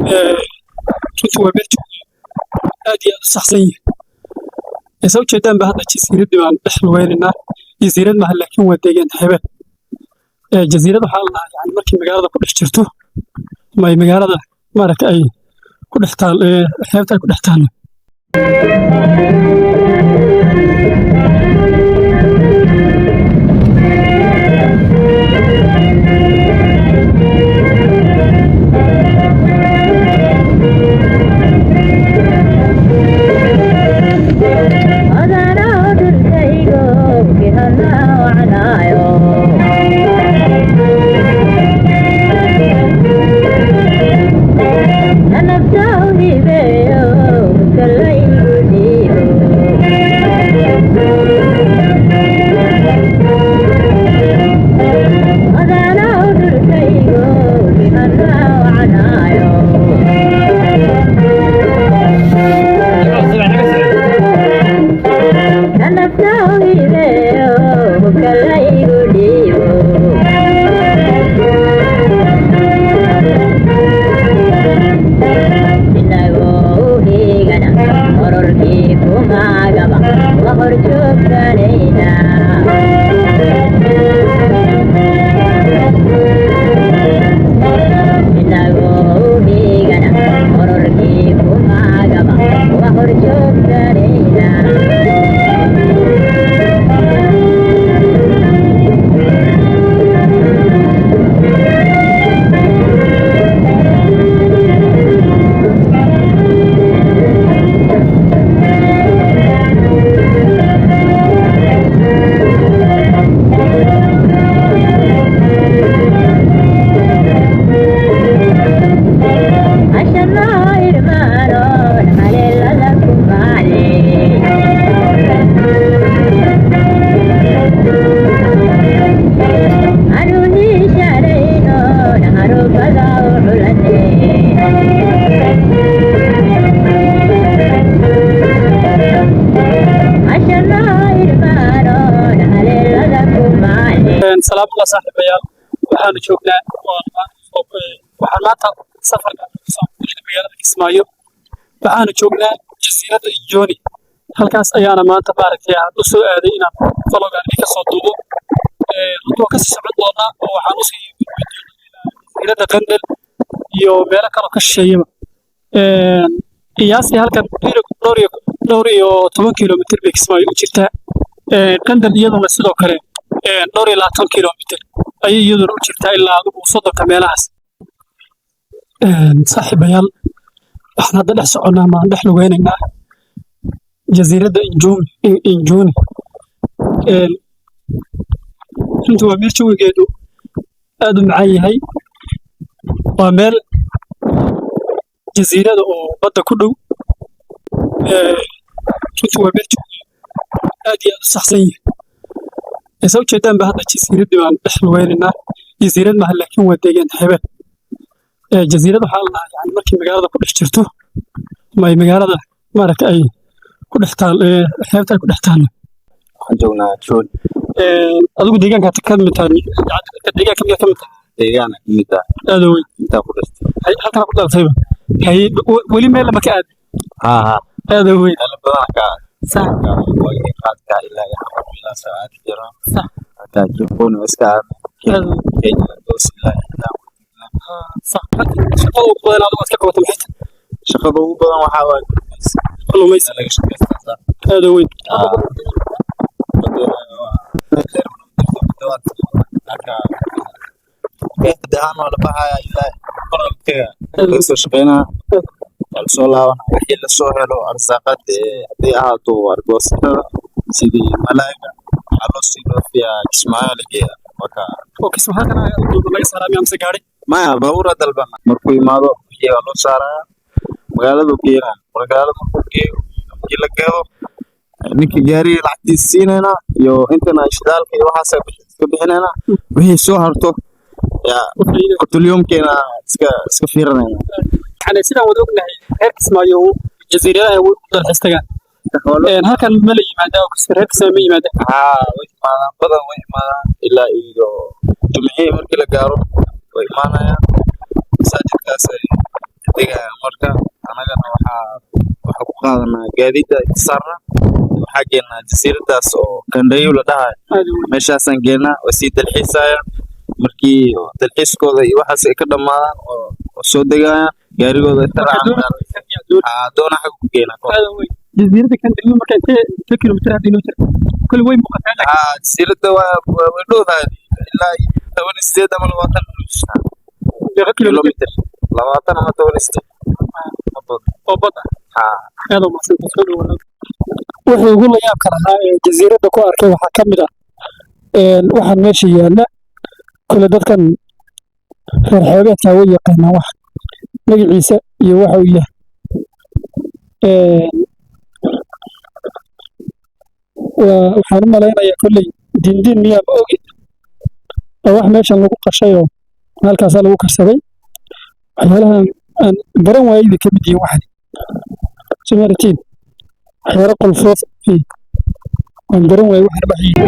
Runtii waa meel jawiga aad iyo aad u saxsan yahay. Saa ujeedaan ba hadda jasiiraddii baan dhex lugeynaynaa. Jasiirad maaha, laakiin waa deegaan xeebeed. Jasiirad waxaa la dhahaa yani markii magaalada ku dhex jirto ama ay magaalada maaragta ay ku dhex taal, xeebta ay ku dhex taallo. Salaamullah saaxiibayaal, waxaanu joognaa, waxaan maanta safarka kusoo guulay magaalada Kismaayo. Waxaanu joognaa jasiiradda Injoni. Halkaas ayaana maanta maaragtay aan u soo aaday inaan vlogan idinka soo duubo. Runtii waan kasii socon doonaa oo waxaan usii gudbi doonaa ilaa jasiiradda Qandal iyo meelo kaloo ka shisheeyaba. Qiyaastii halkan dhowr iyo toban kilomitir bay Kismaayo u jirtaa. Qandal iyaduna sidoo kale 24 kilomitir ayay iyaduna u jirtaa, ilaa adigu 30-ka meelahaas. Saaxiibayaal, waxaan hadda dhex soconnaa ama aan dhex lugeynaynaa jasiiradda Injuni. Runtii waa meel jawigeedu aad u macaan yahay. Waa meel jasiirada oo badda ku dhow. Runtii waa meel jawigeedu aad iyo aad u saxsan yahay. Saa ujeedaan ba hadda jasiiraddii baan dhex lugeynaynaa. Jasiirad maaha, laakiin waa deegaan xeebeed. Jasiirad waxaa la dhahaa yani markii magaalada ku dhex jirto ama ay magaalada maaragta ay ku dhex taal, xeebta ay ku dhex taallo. Waxaan joognaa Joon. Adigu deegaanka ka mid tahay, deegaanka miyaa ka mid tahay? Deegaana ka mid ah. Aad u weyn. Intaa ku dhashtay. Halkan ku dhalatayba? Haye, weli meel lama ka aadin? Haa haa. Aad u weyn. Meelo badan ka Sax. Waagii qaadka ilaa iyo xamar ilaa saacad jiro. Sax. Hataa Joon waa iska aadna. Aad u weyn. Kenya doos ilaa intaa. Sax. Shaqada ugu badan adigu aad ka qabato maxay tahay? Shaqada ugu badan waxaa waaye Kalluumaysi. Laga shaqaystaa. Aad u weyn. Ahaan waa la baxaya ilaa laga soo shaqeynaa, waa lasoo laabanaa, wixii lasoo helo arsaaqad haddii ahaato argoosatada sidii malaayga waxaa loo sii dhoofiyaa Kismaayo la geeyaa marka. Oo Kismaayo halkan ayaa laga saaraa miyaa mise gaari? Maya, baabuura dalbana. Markuu imaado wixii waa loo saaraa, magaaladu keenaa. Magaalada markuu geeyo, markii la gado, ninkii gaariga lacagtiisa siinayna iyo intana shidaalka iyo waxaas iska bixinayna, wixii soo harto yaa qutulyomkeena iska fiirinayna. Yani sidaan wada ognahay, reer Kismaayo jasiiradaha way u dalxiis tagaan. Halkan ma la yimaadaa oo reer Kismaayo ma yimaadaan? Haa, way imaadaan, badan way imaadaan. Ilaa iyo jumcihii markii la gaaro way imaanayaan, masaajidkaas ay degaan. Gaadiidda inta saarnaa, waxaa geenaa jasiiradaas oo Kandhayo la dhahayo. Aad u weyn. Meeshaasaan geenaa, way sii dalxiisayaan. Markii dalxiiskooda iyo waxaas ay ka dhammaadaan oo soo degayaan, gaarigooda inta Marka raacaan. doona. Aa, doona xagga ku geenaa kor. Aad u weyn. Jasiiradda Kandhayo marka intee kilomitir hadda inoo jirta? Kule way muuqataa laakiin. Aa, jasiiradda waa way dhowdahay, ilaa 18 ama 20. Meeqa kilomitir? Kilomitir 20 ama 18, ma badno. Oo bad ah. Haa. Aad u mahadsantahay, soo dhawaad. Wuxuu ugu la yaabka lahaa ee jasiiradda ku arkay waxaa ka mid ah waxaan meesha yaalla. Kule dadkan reer xeebeedka way yaqaanaan wax magaciisa iyo waxa uu yahay. Waxaan u malaynayaa kolley diindiin miyaa, ma ogi, oo wax meeshan lagu qashay oo halkaasaa lagu karsaday. Waxyaalaha aan garan waayey bay ka mid yihiin waxani. Soo ma aragtiin waxyaalo qolfoof waan garan waayey waxan wax yihiin.